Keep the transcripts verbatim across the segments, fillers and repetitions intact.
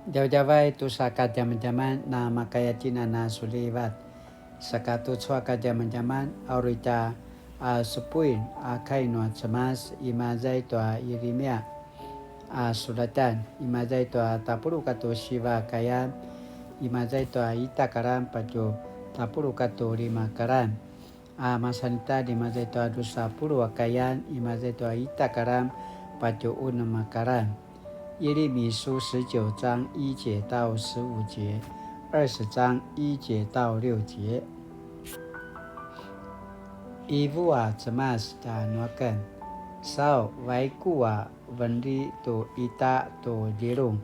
Djavadjavay tusa kadjamadjaman na makaya tjinana sulivat. Saka tucu a kadjamadjaman a uri tja a supuin a kai nua Cemas, imaza i tua Yirimia a sulatan, imaza i tua tapuluq katua siva kayan, imaza i tua ita karan patje tapuluq katua lima karan. A masanita, imaza i tua dusa puluq a kayan, imaza i tua ita karan patje unem a karan. 耶利米书十九章一节到十五节，二十章一节到六节。Ivu a Cemas tjanuaken, sau vaiku a veneli tu ita tu djilung,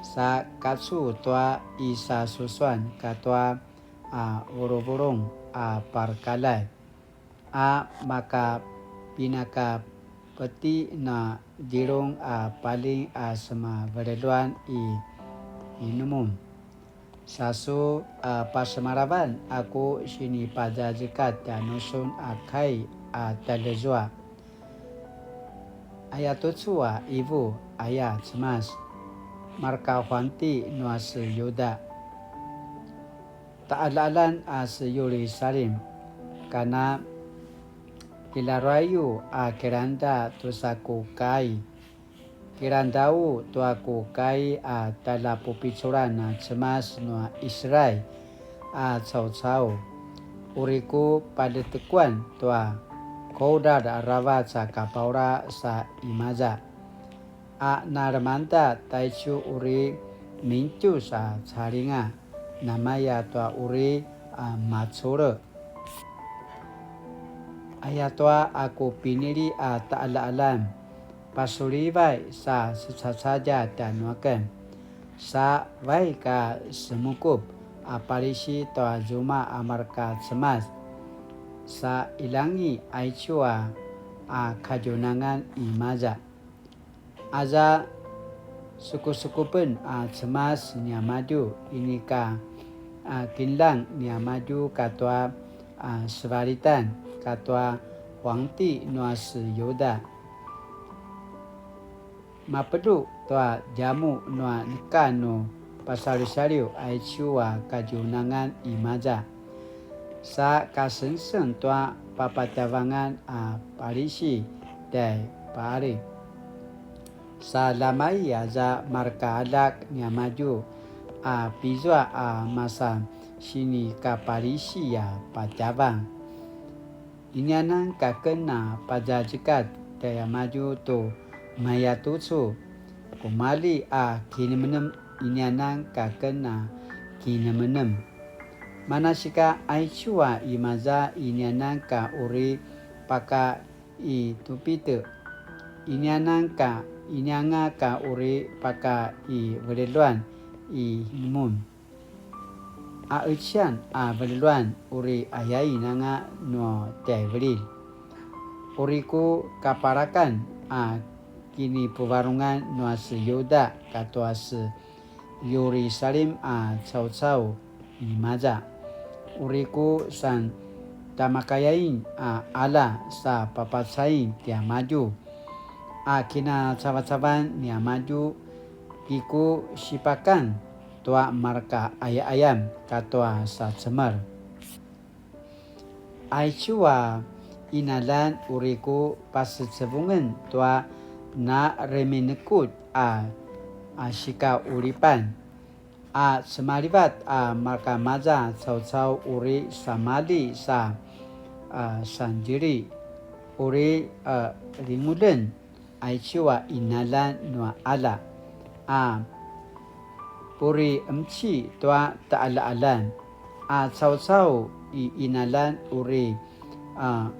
sa kacu tua i sasusuan katua a vuluvulung a parakaljai, a maka pinakapeti na djilung a paling a sema veljeluan i Hinomum. Sa su a pasemalavan a ku sinipazazekatj tjanusun a kai a tjaljezua. Aya tucu a ivu, aya Cemas, marka huangti nua se Yuda, taqaljaqaljan a se Yirusalim, kana kilaruayu a kilangda tusa ku kai, kilangdau tua ku kai a Tjaljapupiculan a Cemas nua Israil a caucau, uri ku paljetekuan tua kudral aravac a kapaula sa imaza. A nalemangda taicu uri mintjus a calinga, namaya tua uri a maculje. Ayatua a ku pinili a taqaljaqaljan, pasulivay sa secacadja tjanuaken, sa vaik a semukup a palisi tua zuma a marka Cemas, sa ilangi aicu a, a kadjunangan imaza. Aza sukusukupen a Cemas niamadju, inika a kinljang niamadju katua a sevalitan katua huangti nua se Yuda. Mapeljuq tua djamuq nua neka nu pasalisaliw aicu a kadjunangan imaza, sa kasengseng tua papatjavangan a palisi tjai Paali. Sa lamai aza marka aljak niamadju a pizua a masa sinikapalisi a patjavang. Inianan ka ken a pazazekatj tjaiamadju tu mayatucu, kumalji a kinemenem, inianan ka ken a kinemenem. Manasika aicu a imaza inianan ka uri paka i Tupite, inianan ka, inianga ka uri paka i veljeluan i Hinomum. A qecian a veljeluan uri ayain anga nua tjaivililj. Uri ku kaparakan a kinipuvarungan nua se Yuda katua se Yirusalim a caucau imaza. Uri ku san tamakayain a qalja sa papacain tiamadju. A kinacavacavan niamadju, ki ku sipakan tua marka qayaqayam katua sa cemel. Aicu a qinaljan uri ku pasecevungen tua na reminekutj a, a sikaqulipan, a cemalivat a marka maza caucau uri samalji sa, a, sandjili, uri, a, linguljen, aicu a qinaljan nua qalja, a puri emci tua taqaljaqaljan, a caucau i qinaljan uri, a,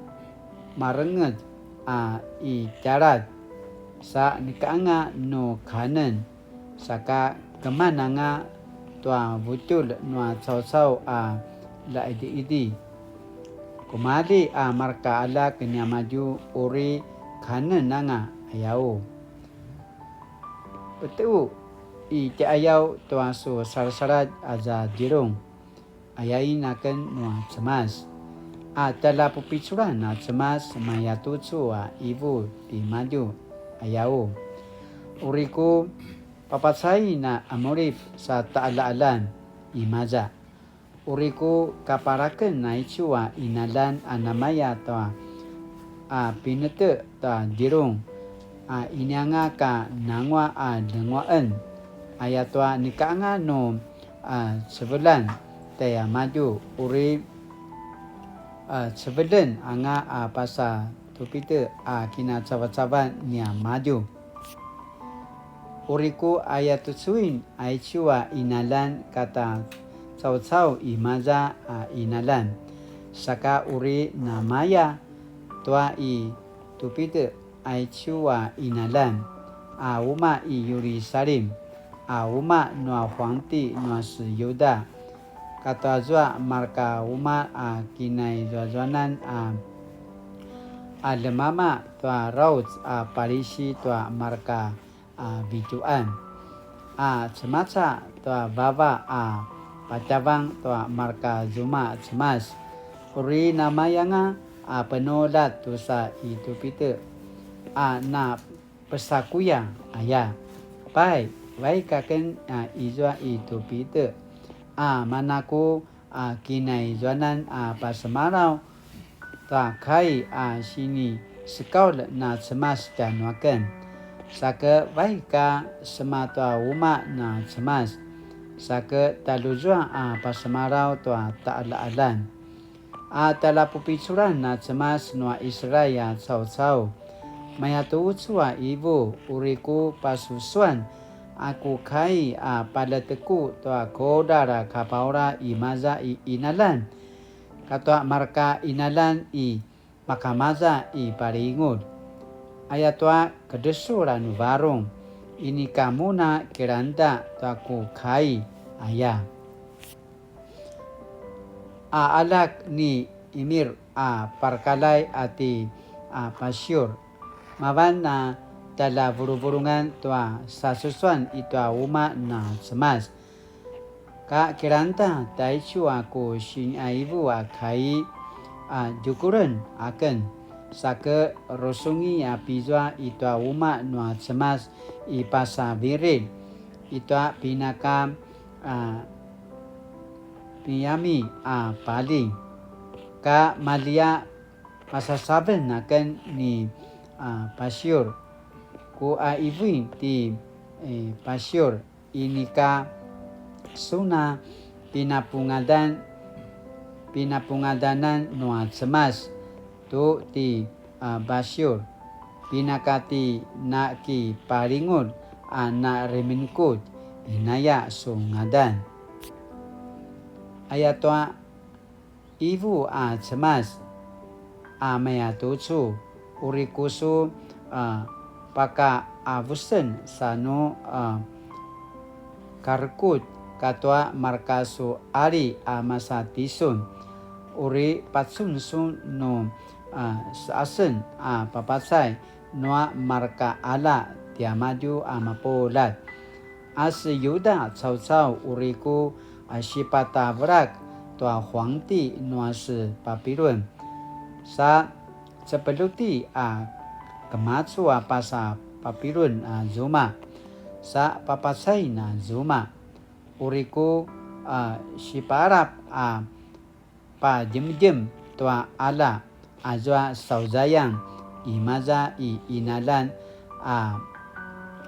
marengec a i tjaladj, sa neka anga nu kanen, saka keman anga tua vutjulj nua caucau a ljaqidiqidi. Kumalji a marka aljak niamadju uri kanen anga, ayau. Petequ i tjaqayaw tua su salasaladj aza djilung, ayain aken nua Cemas. A tjaljapupiculan a Cemas mayatucu a ivu timadju, ayau. Uri ku Papacain a qemulip sa taqaljaqaljan imaza. Uri ku kaparaken aicu a qinaljan a namaya tua a pinete ta djilung a inianga ka nanguaq a ljenguaqen, ayatua neka anga nu a cevelan tjaiamadju, uri a cevelen anga a pasa Tupite a kinacavacavan niamadju. Uri ku ayatucuin aicu a qinaljan kata caucau imaza a qinaljan, saka uri namaya tua i Tupite aicu a qinaljan a umaq i Yirusalim, a umaq nua huangti nua se Yuda, katua zua marka umaq a kinaizuazuanan a, a ljemama tua rauc a palisi tua marka a vitjuqan, a cemaca tua vava a patjavang tua marka zuma cemas. Uri namayanga a penuljat tusa i Tupite a na pesakuya aya. Pai, vaik aken a izua i Tupite a manaku a kinaizuanan a pasemalaw tua kai a sinisekaulj na cemas tjanuaken. Sake vaik a sema tua umaq na cemas, sake taluzua a pasemalaw tua taqaljaqaljan. A tjaljapupiculan na cemas nua Israil a caucau, mayatucu a ivu, uri ku pasusuan a ku kai a paljeteku tua kudral a kapaula imaza i qinaljan, katua marka qinaljan i makamaza i palingulj. Ayatua kedresul a nu varung, inika mun a kilangda tua ku kai aya. A aljak ni Imir a parakaljai a ti a Pasiur, mavan a tjaljavuluvulungan tua sasusuan i tua umaq na cemas. Ka kilangda taicu a ku siniqaivu a kai a djukulen aken, sake rusungi a pizua i tua umaq nua cemas i pasaviril, i tua pinaka a Piyami a paling, ka maljia pasasaven aken ni a Pasiur. Ku a ivuin ti e, Pasiur, inika sun a pinapungadan, pinapungadanan nua cemas tu ti a Pasiur, pinaka ti na kipalingulj a na remenkut, inaya su ngadan. Ayatua ivu a cemas a mayatucu, uri ku su a pakaavusen sa nu a karekutj katua marka su qali a masa tisun, uri pacun sun nu a seasen a papacay nua marka qalja tiamadju a mapuljat. A se Yuda caucau uri ku a sipatavelak tua huangti nua se Papilun, sa cepeluti a kemacu a pasa Papilun a zuma, sa papacain a zuma. Uri ku a sipalap a padjemdjem tua qalja, azua sauzayan imaza i qinaljan a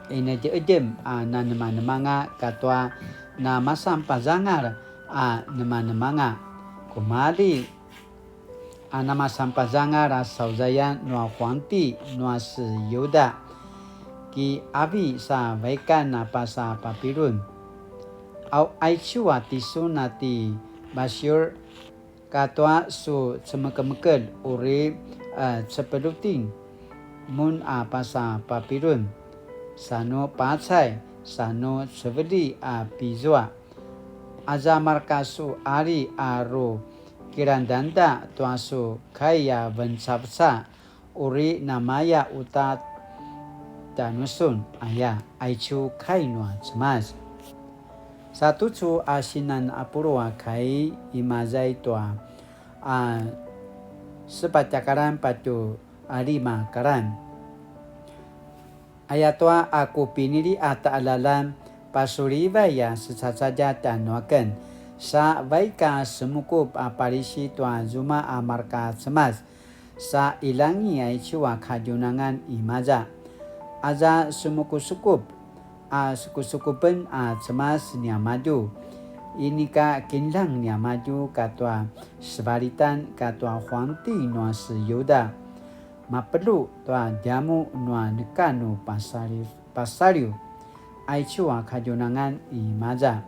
qinedjeqedjem a nanemanemanga katua namasan pazangal a nemanemanga. Kumalji a namasan pazangal a sauzayan nua huangti nua se Yuda, kiavi sa vaikan a pasa Papilun. Au aicu a tisun a ti Basiur, katua su cemekemekelj uri a cepelutin mun a pasa Papilun, sa nu pacay, sa nu ceveli a pizua. Aza marka su qali a ru kilangdangda tua su kai a vencaveca, uri namaya uta tjanusun, aya, aicu kai nua cemas. Sa tucu a sinan a pulu a kai imaza i tua a sepatj a kalan patje a lima kalan. Ayatua a ku pinili a taqaljaqaljan, pasulivay a secacadja tjanuaken, sa vaik a semukup a palisi tua zuma a marka Cemas, sa ilangi aicu a kadjunangan imaza. Aza semukusukup a sukusukupen a Cemas niamadju, inika kinljang niamadju katua sevalitan katua huangti nua se Yuda, mapelu tua djamuq nua neka nu pasaliw, pasaliw, aicu a kadjunangan imaza.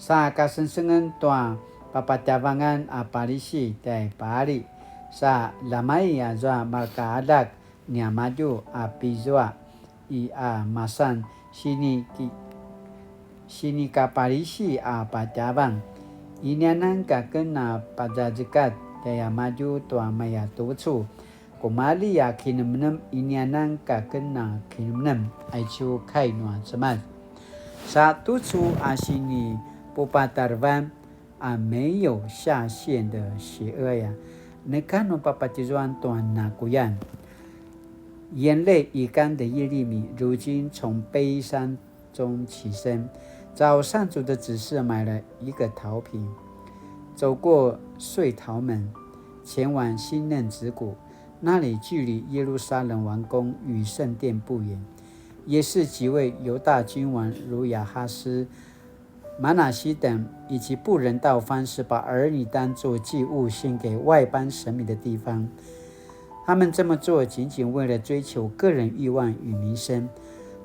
Sa kasengsengen tua papatjavangan a palisi tjai Paali, sa lamai azua marka aljak niamadju a pizua i a masan siniki-, sinikapalisi a patjavang. Inianan ka ken a pazazekat tjaiamadju tua maya tucu, kumalji a kinemnem, inianan ka ken a kinemnem, aicu kai nua Cemas. Sa tucu a sinipupatarevan a 没有下限的邪恶呀, neka nu papatjizuan tua nakuyan. 眼泪已干的耶利米如今从悲伤中起身，照上主的指示买了一个陶瓶，走过碎陶门，前往欣嫩子谷，那里距离耶路撒冷王宫与圣殿不远，也是几位犹大君王如亚哈斯、玛拿西等以其不人道方式把儿女当作祭物献给外邦神明的地方。他们这么做仅仅为了追求个人欲望与名声，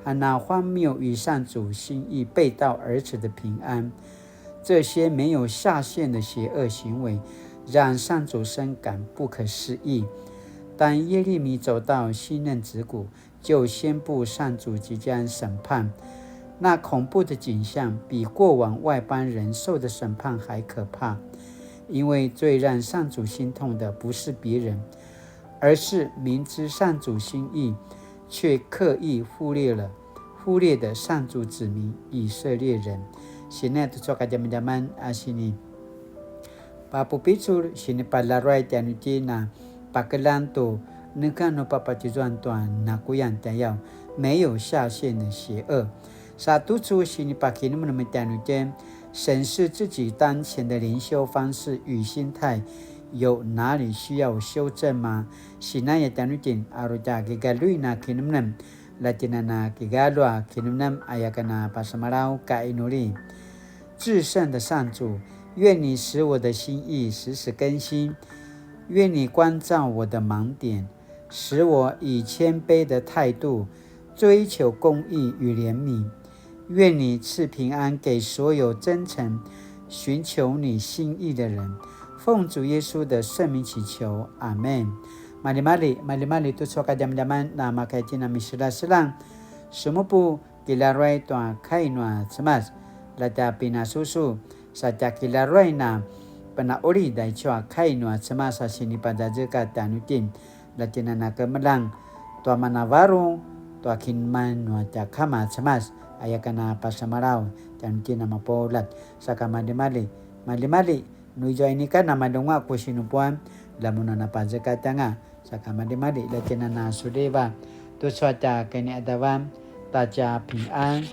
和那荒谬与上主心意背道而驰的平安。这些没有下限的邪恶行为，让上主深感不可思议。当耶利米走到欣嫩子谷，就宣布上主即将审判。那恐怖的景象比过往外邦人受的审判还可怕，因为最让上主心痛的不是别人，而是明知上主心意，却刻意忽略了，忽略的上主子民以色列人。Sina tucu a kadjamadjaman a sini papupicul, sinipalaruay tjanuitjen a pakeljang tu neka nu papatjizuan tua nakuyan tjayaw, 没有下限的邪恶. Sa tucu sinipakinemnem tjanuitjen, 审视自己当前的灵修方式与心态，有哪里需要修正吗？Sinaya tjanuitjen, aru tja kigaljuin a kinemnem, la tjen a na kigalju a kinemnem, aya ken a pasemalaw ka inuli. 至圣的上主，愿你使我的心意时时更新，愿你光照我的盲点，使我以谦卑的态度追求公义与怜悯。愿你赐平安给所有真诚寻求你心意的人。奉主耶稣的圣名祈求，阿们。Maljimalji, maljimalji tucu a kadjamadjaman, na makaitjen a miselaselang. Semupu kilaruay tua kai nua Cemas, la tja pinasusu, sa tja kilaruay na penaqulid aicu a kai nua Cemas a sinipazazekatj tjanuitjen, la tjen a na kemeljang tua manavarung tua kinemnem nua tja Kama Cemas, aya ken a pasemalaw tjanuitjen a mapuljat, saka maljimalji, maljimalji, nu izua inika na malunguaq ku sinupuan, la mun a na pazekatjanga, saka maljimalji, la tjen a na suliva, tucu a tja kiniqadavan, ta tja pingan,